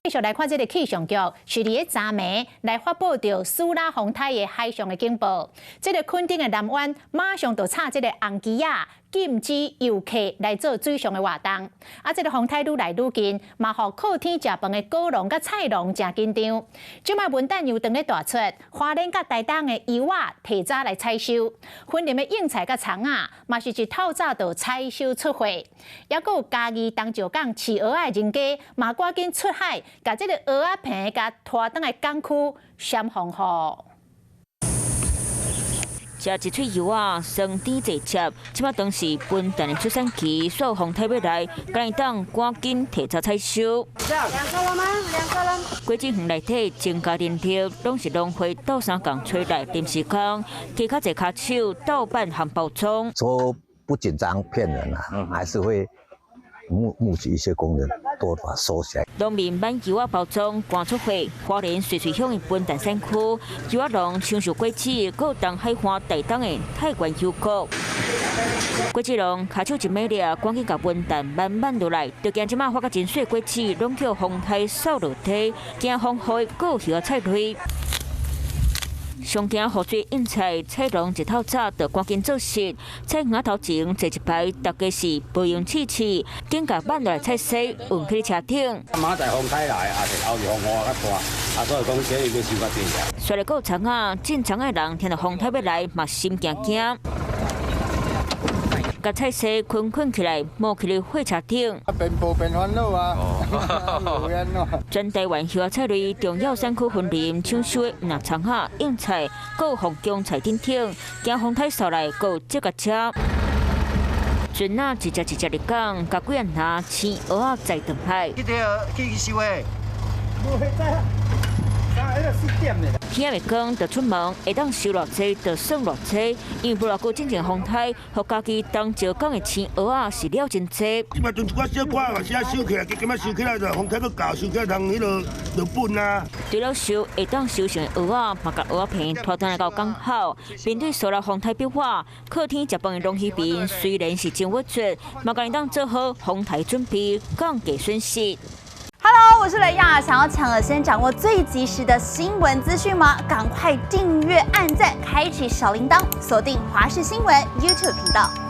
繼續來看這个氣象局，是佇咧昨暝來發布著蘇拉風颱的海上的警報。這个墾丁的南灣馬上就插這个紅旗仔，禁止遊客來做水上的活動。啊，這个風颱愈來愈近，嘛予靠天食飯的果農佮菜農誠緊張。這擺文旦柚當咧大出，花蓮佮台東的柚仔提早來採收，雲林的莺菜佮蔥仔嘛是一透早就採收出貨。猶閣有嘉義東石港飼蚵仔的人家，嘛趕緊出海，共這个蚵仔棚共拖轉來港區閃風雨。食一喙柚仔，酸甜濟汁。這擺當是文旦的出產期，所有風颱欲來，敢會當趕緊提早採收。兩個了嗎？兩個了。果子園內底增加人力，攏是農會鬥相共揣來臨時工，加較濟跤手鬥辦和包裝。說不緊張騙人啊，還是會募集一些工人，多把它收起來。農民滿柚仔包裝趕出貨，花蓮瑞穗鄉的文旦產區，柚仔農搶收果子，閣有東海岸台東的泰源柚果。果子農跤手一猛掠，趕緊共文旦慢慢落來，就驚這擺發甲真細果子，攏叫風颱掃落地，驚風雨閣有葉菜類。上驚雨水淹菜，菜農一透早就趕緊做事。菜園仔頭前坐一排，大家是無閒試試，緊共挽落來菜洗，運去車頂。明仔載風颱來，也是後日風雨較大，啊，所以講這個欲收較濟啊。煞來閣有蔥仔，種蔥仔的人聽著風颱欲來，嘛心驚驚。共菜踅捆捆起來，摸去咧貨車頂。邊報邊煩惱啊！全台灣葉仔菜類重要產區雲林搶收的毋但蔥仔、莺菜，閣有鳳宮菜等等，驚風颱掃來，閣有這個車。船仔一隻一隻入港，共幾仔籃青蚵仔載轉來。這個去收的。天欲光就出門，會當收偌濟就算偌濟，因為無偌久進前風颱，予嘉義東石港的青蚵仔是了真濟。這擺陣一寡小可嘛是愛收起來，今仔收起來就風颱閣到，收起來通彼个落本啊。除了收會當收成的蚵仔，嘛共蚵仔棚拖轉來到港口。面對蘇拉風颱變化，靠天食飯的農漁民雖然是真鬱卒，嘛共會當做好風颱準備，降低損失。 Hello，我是雷亞，想要搶先掌握最及時的新聞資訊嗎？趕快訂閱、按讚、開啟小鈴鐺，鎖定華視新聞 YouTube 頻道。